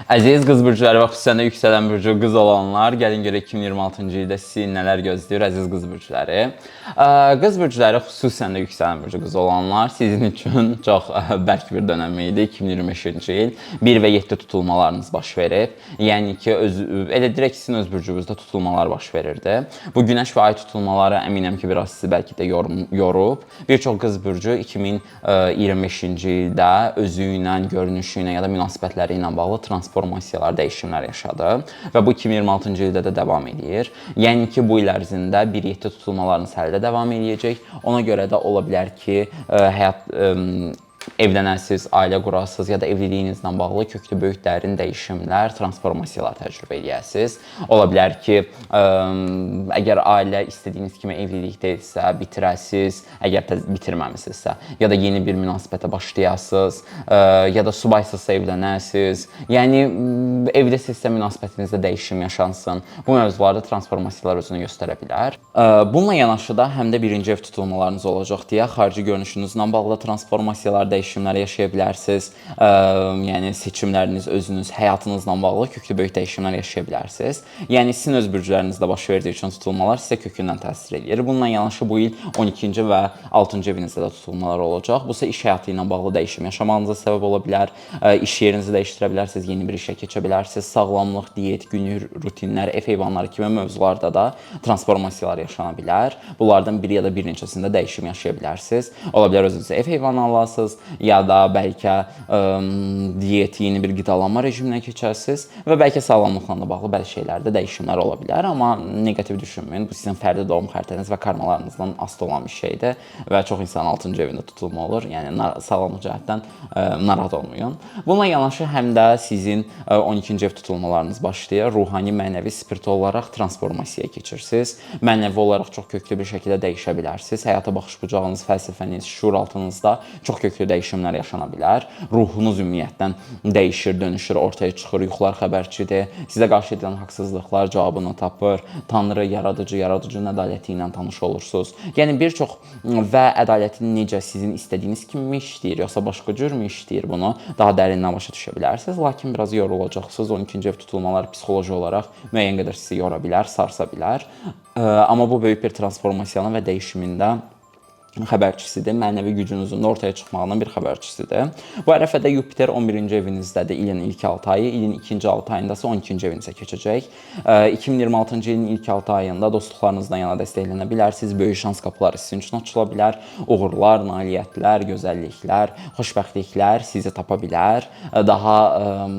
Əziz qız bürcləri və xüsusən də yüksələn bürcü qız olanlar, gəlin görək 2026-cı ildə sizi nələr gözləyir, əziz qız bürcləri. Qız bürcləri, xüsusən də yüksələn bürcü qız olanlar, sizin üçün çox bərk bir dönəm idi 2025-ci il. 1 və 7 tutulmalarınız baş verib. Yəni ki, elə direkt sizin öz bürcünüzdə tutulmalar baş verirdi. Bu günəş və ay tutulmaları əminəm ki, biraz sizi bəlkə də yorub. Bir çox qız bürcü 2025-ci ildə özü ilə, görünüşü ilə ya da münasibətləri ilə bağlı transformasiyalar, dəyişimlər yaşadı və bu 2026-cı ildə də davam edir. Yəni ki, bu il ərzində 1-7 tutulmalarınız hələ də davam eləyəcək. Ona görə də ola bilər ki, həyat evlənəsiz, ailə qurasız ya da evliliyinizlə bağlı köklü, böyük, dərin dəyişimlər, transformasiyalar təcrübə eləyəsiniz. Ola bilər ki, əgər ailə istədiyiniz kimi evlilik deyilsə, bitirəsiz, əgər bitirməmisinizsə, ya da yeni bir münasibətə başlayasınız, ya da subaysızsa evlənəsiniz. Yəni evdəsinizsə münasibətinizdə dəyişim yaşansın. Bu mövzularda transformasiyalar özünü göstərə bilər. Bununla yanaşı da həm də birinci ev tutulmalarınız olacaq deyə xarici görünüşünüzlə bağlı transformasiyalar, dəyişimlər yaşaya bilərsiniz. Yəni seçimləriniz, özünüz, həyatınızla bağlı köklü, böyük dəyişimlər yaşaya bilərsiniz. Yəni sizin öz bürclərinizdə baş verdiyi üçün tutulmalar sizə kökündən təsir eləyir. Bununla yanaşı bu il 12-ci və 6-cı evinizdə də tutulmalar olacaq. Bu isə iş həyatı ilə bağlı dəyişim yaşamağınıza səbəb ola bilər. İş yerinizi dəyişdirə bilərsiniz, yeni bir işə keçə bilərsiniz. Sağlamlıq, diyet, günlük rutinlər, ev heyvanları kimi mövzularda da transformasiyalar yaşana bilər. Bunlardan biri ya da bir neçəsində dəyişim yaşaya bilərsiniz. Ola bilər özünüzə ev heyvanı alasınız ya da bəlkə diyet, yeni bir qidalanma rejiminə keçərsiniz və bəlkə sağlamlıqla da bağlı bəzi şeylərdə dəyişimlər ola bilər, amma neqativ düşünməyin. Bu sizin fərdi doğum xəritəniz və karmalarınızdan asılı olan bir şeydir və çox insanın 6-cı evində tutulma olur. Yəni sağlamlıq cəhətdən narahat olmayın. Bununla yanaşı həm də sizin 12-ci ev tutulmalarınız başlayır. Ruhani, mənəvi, spiritual olaraq transformasiyaya keçirsiniz. Mənəvi olaraq çox köklü bir şəkildə dəyişə bilərsiniz. Həyata baxış bucağınız, fəlsəfəniz, şuuraltınızda çox köklü dəyişimlər yaşana bilər. Ruhunuz ümumiyyətlə dəyişir, dönüşür, ortaya çıxır, yuxular xəbərçidir. Sizə qarşı edilən haqsızlıqlar cavabını tapır. Tanrı, yaradıcı, yaradıcının ədaləti ilə tanış olursunuz. Yəni bir çox və ədalətin necə sizin istədiyiniz kimi işləyir, yoxsa başqa cür mü işləyir, bunu daha dərindən başa düşə bilərsiniz. Lakin biraz yorulacaqsınız. 12-ci ev tutulmaları psixoloji olaraq müəyyən qədər sizi yora bilər, sarsa bilər. Amma bu böyük bir transformasiyanın və dəyişimində xəbərçisidir. Mənəvi gücünüzün də ortaya çıxmağının bir xəbərçisidir. Bu ərəfədə Yupiter 11-ci evinizdədir ilin ilk 6 ayı, ilin ikinci 6 ayında isə 12-ci evinizə keçəcək. 2026-cı ilin ilk 6 ayında dostluqlarınızdan yana dəstəklənə bilərsiniz. Böyük şans qapıları sizin üçün açıla bilər. Uğurlar, nailiyyətlər, gözəlliklər, xoşbəxtliklər sizi tapa bilər. Daha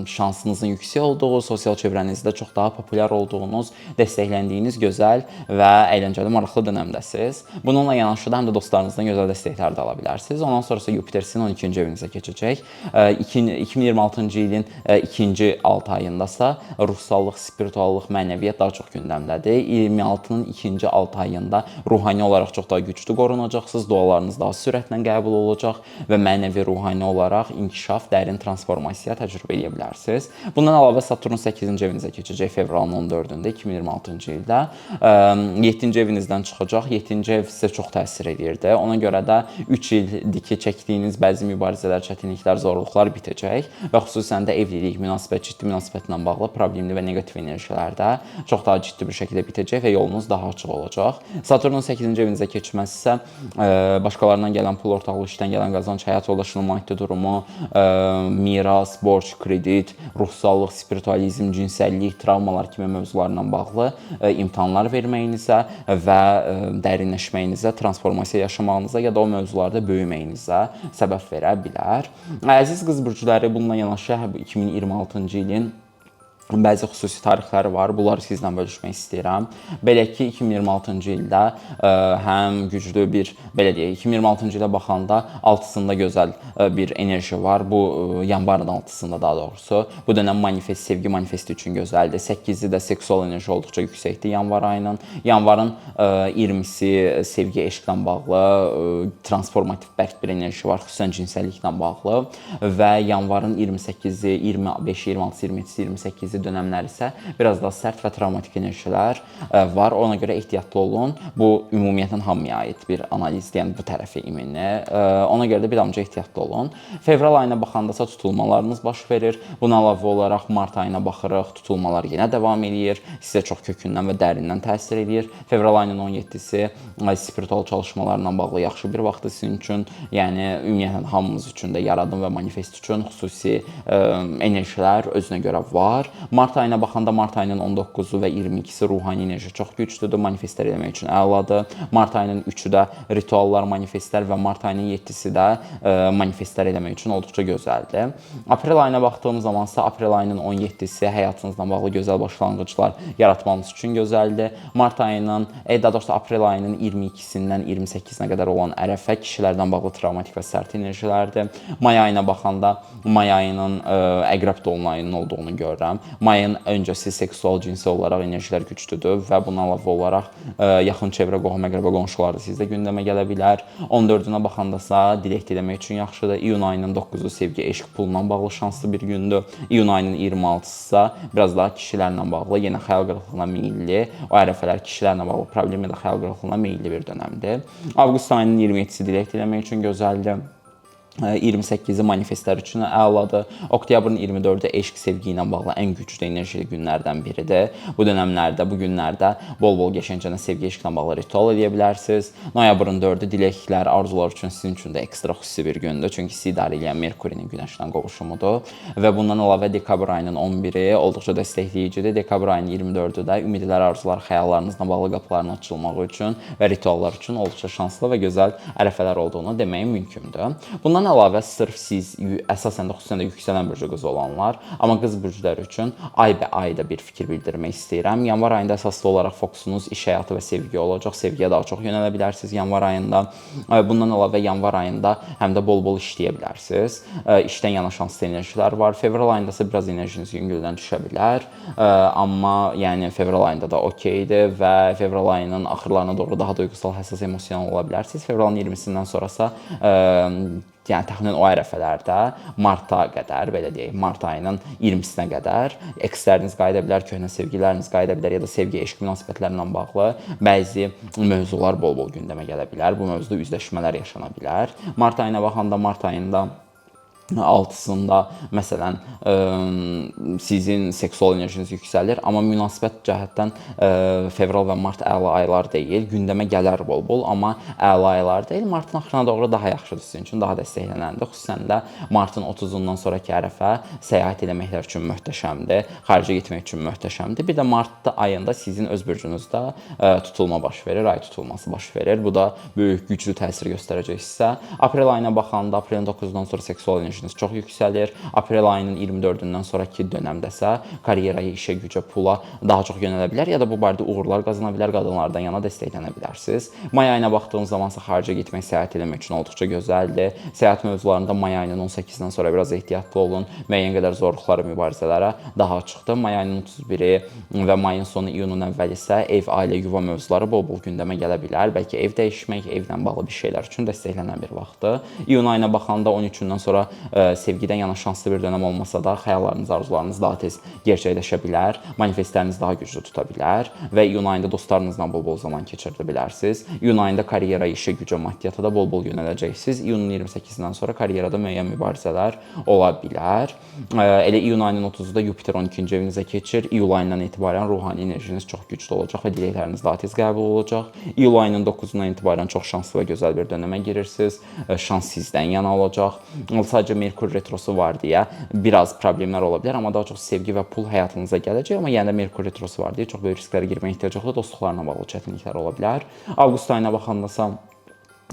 şansınızın yüksək olduğu, sosial çevrənizdə çox daha populyar olduğunuz, dəstəkləndiyiniz gözəl və əyləncəli, maraqlı dönəmdəsiniz. Bununla yanaşı da həm də dostlarınızdan gözəl dəstəklər də ala bilərsiniz. Ondan sonra isə Yupiter sizin 12-ci evinizə keçəcək. 2026-cı ilin ikinci 6 ayındasa ruhsallıq, spirituallıq, mənəviyyat daha çox gündəmdədir. 26-nın ikinci 6 ayında ruhani olaraq çox daha güclü qorunacaqsınız. Dualarınız daha sürətlə qəbul olacaq və mənəvi, ruhani olaraq inkişaf, dərin transformasiya təcrübə edə bilərsiniz. Bundan əlavə Saturn 8-ci evinizə keçəcək fevralın 14-ündə 2026-cı ildə. 7-ci evinizdən çıxacaq. 7-ci ev sizə çox təsir edirdi. Ona görə də 3 ildir ki, çəkdiyiniz bəzi mübarizələr, çətinliklər, zorluqlar bitəcək və xüsusən də evlilik, münasibət, ciddi münasibətlə bağlı problemli və neqativ enerjilər də çox daha ciddi bir şəkildə bitəcək və yolunuz daha açıq olacaq. Saturnun 8-ci evinizə keçməsi isə başqalarından gələn pul, ortaqlıq işdən gələn qazanc, həyat yoldaşının maddi durumu, miras, borc, kredit, ruhsallıq, spiritualizm, cinsəllik, travmalar kimi mövzularla bağlı imtahanlar verməyinizə və dərinləşməyinizə, transformasiya yaşamağınıza ya da o mövzularda böyüməyinizə səbəb verə bilər. Əziz qız bürcləri, bununla yanaşı bu 2026-cı ilin bəzi xüsusi tarixləri var. Bunları sizlə bölüşmək istəyirəm. Belə ki, 2026-cı ildə həm güclü bir, belə deyək, 2026-cı ilə baxanda 6-sında gözəl bir enerji var. Bu yanvarın 6-sında daha doğrusu. Bu dönəm manifest, sevgi manifesti üçün gözəldir. 8-i də seksual enerji olduqca yüksəkdir yanvar ayının. Yanvarın 20-si sevgi, eşqlə bağlı transformativ bərk bir enerji var, xüsusən cinsəlliklə bağlı və yanvarın 28-i, 25-i, 26-sı, 27-si, 28-i 8-ci dönəmlər isə biraz daha sərt və travmatik enerjilər var. Ona görə ehtiyatlı olun. Bu ümumiyyətlə hamıya aid bir analizdir, yəni bu tərəfi iminli. Ona görə də bir damcı ehtiyatlı olun. Fevral ayına baxandasa tutulmalarınız baş verir. Buna əlavə olaraq mart ayına baxırıq, tutulmalar yenə davam eləyir. Sizə çox kökündən və dərindən təsir eləyir. Fevral ayının 17-si spiritual çalışmalarla bağlı yaxşı bir vaxtdır sizin üçün. Yəni ümumiyyətlə hamımız üçün də yaradım və manifest üçün xüsusi enerjilər özünə görə var. Mart ayına baxanda mart ayının 19-u və 22-si ruhani enerji çox güclüdür. Manifestlər eləmək üçün əladır. Mart ayının 3-ü də rituallar, manifestlər və mart ayının 7-si də manifestlər eləmək üçün olduqca gözəldir. Aprel ayına baxdığım zamansa aprel ayının 17-si həyatınızla bağlı gözəl başlanğıclar yaratmanız üçün gözəldir. Mart ayının, daha doğrusu aprel ayının 22-sindən 28-nə qədər olan ərəfə kişilərdən bağlı travmatik və sərt enerjilərdir. May ayına baxanda may ayının əqrəb dolunayının olduğunu görürəm. Mayın öncəsi seksual, cinsi olaraq enerjilər güclüdür və buna əlavə olaraq yaxın çevrə, qohum, əqrəba, qonşular da sizdə gündəmə gələ bilər. 14-ünə baxandasa dilək diləmək üçün yaxşıdır. İyun ayının 9-u sevgi, eşq, pulla bağlı şanslı bir gündür. İyun ayının 26-sı biraz daha kişilərlə bağlı, yenə xəyal qırıqlığına meyilli, o ərəfələr kişilərlə bağlı problem ya da xəyal qırıqlığına meyilli bir dönəmdir. Avqust ayının 27-si dilək diləmək üçün gözəldir. 28-i manifestlər üçün əladır. Oktyabrın 24-ü eşq, sevgi ilə bağlı ən güclü enerjili günlərdən biridir. Bu dönəmlərdə, bu günlərdə bol-bol qəşəngcə sevgi, eşqlə bağlı ritual edə bilərsiniz. Noyabrın 4-ü diləklər, arzular üçün sizin üçün də ekstra xüsusi bir gündür. Çünki sizi idarə edən Merkurinin Günəşlə qovuşumudur. Və bundan əlavə dekabr ayının 11-i olduqca dəstəkləyicidir. Dekabr ayının 24-ü də ümidlər, arzular, xəyallarınızla bağlı qapıların açılmağı üçün və rituallar üçün olduqca şanslı və gözəl ərəfələr olduğunu demək mümkündür. Bundan əlavə sırf siz əsasən də xüsusən də yüksələn bürcü qız olanlar, amma qız bürcləri üçün ay bə ayda bir fikir bildirmək istəyirəm. Yanvar ayında əsaslı olaraq fokusunuz iş həyatı və sevgi olacaq. Sevgiyə daha çox yönələ bilərsiniz yanvar ayında. Bundan əlavə yanvar ayında həm də bol-bol işləyə bilərsiniz. İşdən yana şanslı enerjilər var. Fevral ayında isə biraz enerjiniz yüngüldən düşə bilər. Amma yəni fevral ayında da okeydir və fevral ayının axırlarına doğru daha duyğusal, həssas, emosional ola bilərsiniz. Fevralın 20-sindən sonrasa yəni təxminən o ərəfələrdə marta qədər, belə deyək, mart ayının 20-sinə qədər eksləriniz qayıda bilər, köhnə sevgiləriniz qayıda bilər ya da sevgi, eşq münasibətlərlə bağlı bəzi mövzular bol-bol gündəmə gələ bilər. Bu mövzuda üzləşmələr yaşana bilər. Mart ayına baxanda mart ayında 6-sında məsələn sizin seksual enerjiniz yüksəlir, amma münasibət cəhətdən fevral və mart əla aylar deyil. Gündəmə gələr bol-bol, amma əla aylar deyil. Martın axırına doğru daha yaxşıdır sizin üçün, daha dəstəklənəndir. Xüsusən də martın 30-undan sonrakı ərəfə səyahət eləməklər üçün möhtəşəmdir, xaricə getmək üçün möhtəşəmdir. Bir də mart ayında sizin öz bürcünüzdə tutulma baş verir, ay tutulması baş verir. Bu da böyük güclü təsir göstərəcək sizə. Aprel ayına baxanda aprelin 9-undan sonra seksual enerjiniz çox yüksəlir. Aprel ayının 24-ündən sonrakı dönəmdəsə karyeraya, işə, gücə, pula daha çox yönələ bilər ya da bu barədə uğurlar qazana bilər, qadınlardan yana dəstəklənə bilərsiniz. May ayına baxdığım zamansa xaricə getmək, səyahət eləmək üçün olduqca gözəldir. Səyahət mövzularında may ayının 18-dən sonra biraz ehtiyatlı olun. Müəyyən qədər zorluqlara, mübarizələrə daha açıqdır. May ayının 31-i və mayın sonu, iyunun əvvəli isə ev, ailə, yuva mövzuları bol-bol gündəmə gələ bilər. Bəlkə ev dəyişmək, evlə bağlı bir şeylər üçün dəstəklənən bir vaxtdır. İyun ayına baxanda 13-dən sonra sevgidən yana şanslı bir dönəm olmasa da xəyallarınız, arzularınız daha tez gerçəkləşə bilər, manifestləriniz daha güclü tuta bilər və iyun ayında dostlarınızla bol-bol zaman keçirdə bilərsiniz. İyun ayında karyera, işə, gücə, maddiyata da bol-bol yönələcəksiniz. İyunun 28-dən sonra karyerada müəyyən mübarizələr ola bilər. Elə iyun ayının 30-da Yupiter 12-ci evinizə keçir. İyul ayından etibarən ruhani enerjiniz çox güclü olacaq və diləkləriniz daha tez qəbul olacaq. İyul ayının 9-undan etibarən çox şanslı və gözəl bir dönəmə girirsiniz. Şans sizdən yana olacaq. Sadəcə Merkur retrosu var deyə biraz problemlər ola bilər, amma daha çox sevgi və pul həyatınıza gələcək. Amma yenə də Merkur retrosu var deyə çox böyük risklərə girməyə ehtiyac yoxdur. Dostluqlarla bağlı çətinliklər ola bilər. Avqust ayına baxandasa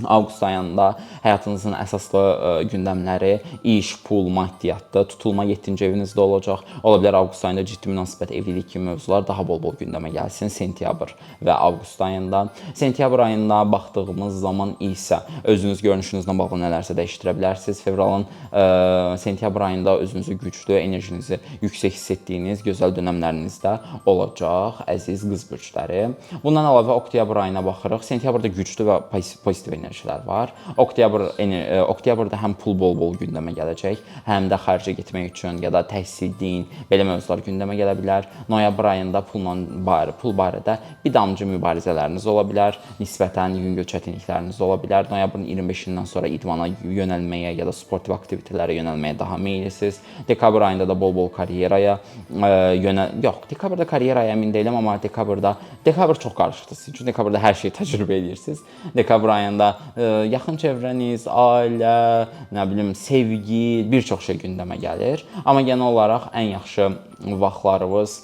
avqust ayında həyatınızın əsaslı gündəmləri iş, pul, maddiyyatdır. Tutulma 7-ci evinizdə olacaq. Ola bilər avqust ayında ciddi münasibət, evlilik kimi mövzular daha bol-bol gündəmə gəlsin sentyabr və avqust ayında. Sentyabr ayında baxdığımız zaman isə özünüz görünüşünüzlə bağlı nələrsə dəyişdirə bilərsiniz. Fevralın sentyabr ayında özünüzü güclü, enerjinizi yüksək hiss etdiyiniz gözəl dönəmlərinizdə olacaq, əziz qız bürcləri. Bundan əlavə oktyabr ayına baxırıq. Sentyabrda güclü və pozitiv enerjilər var. Oktyabrda həm pul bol-bol gündəmə gələcək, həm də xaricə getmək üçün ya da təhsil, din, belə mövzular gündəmə gələ bilər. Noyabr ayında pul barədə bir damcı mübarizələriniz ola bilər, nisbətən yüngül çətinlikləriniz ola bilər. Noyabrın 25-dən sonra idmana yönəlməyə ya da sportiv aktivitələrə yönəlməyə daha meyillisiniz. Dekabr ayında da bol-bol karyeraya yönəl yox, dekabrda karyeraya əmin deyiləm, amma dekabr çox qarışıqdır sizin üçün. Dekabrda hər şeyi təcrübə edirsiniz. Dekabr ayında yaxın çevrəniz, ailə, nə bilim, sevgi, bir çox şey gündəmə gəlir. Amma genel olaraq ən yaxşı vaxtlarınız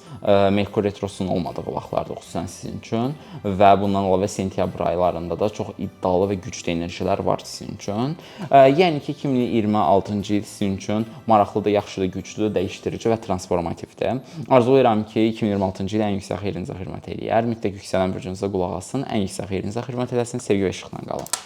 Merkur retrosunun olmadığı vaxtlardır, xüsusən sizin üçün və bundan əlavə sentyabr aylarında da çox iddialı və güclü enerjilər var sizin üçün. Yəni ki, 2026-cı il sizin üçün maraqlıdır, yaxşıdır, güclüdür, dəyişdirici və transformativdir. Arzulayıram ki, 2026-cı il ən yüksək xeyrinizə xidmət eləyər. Mütləq yüksələn bürcünüzə qulaq asın, ən yüksək xeyrinizə xidmət eləsin, sevgi və işıqla qalın.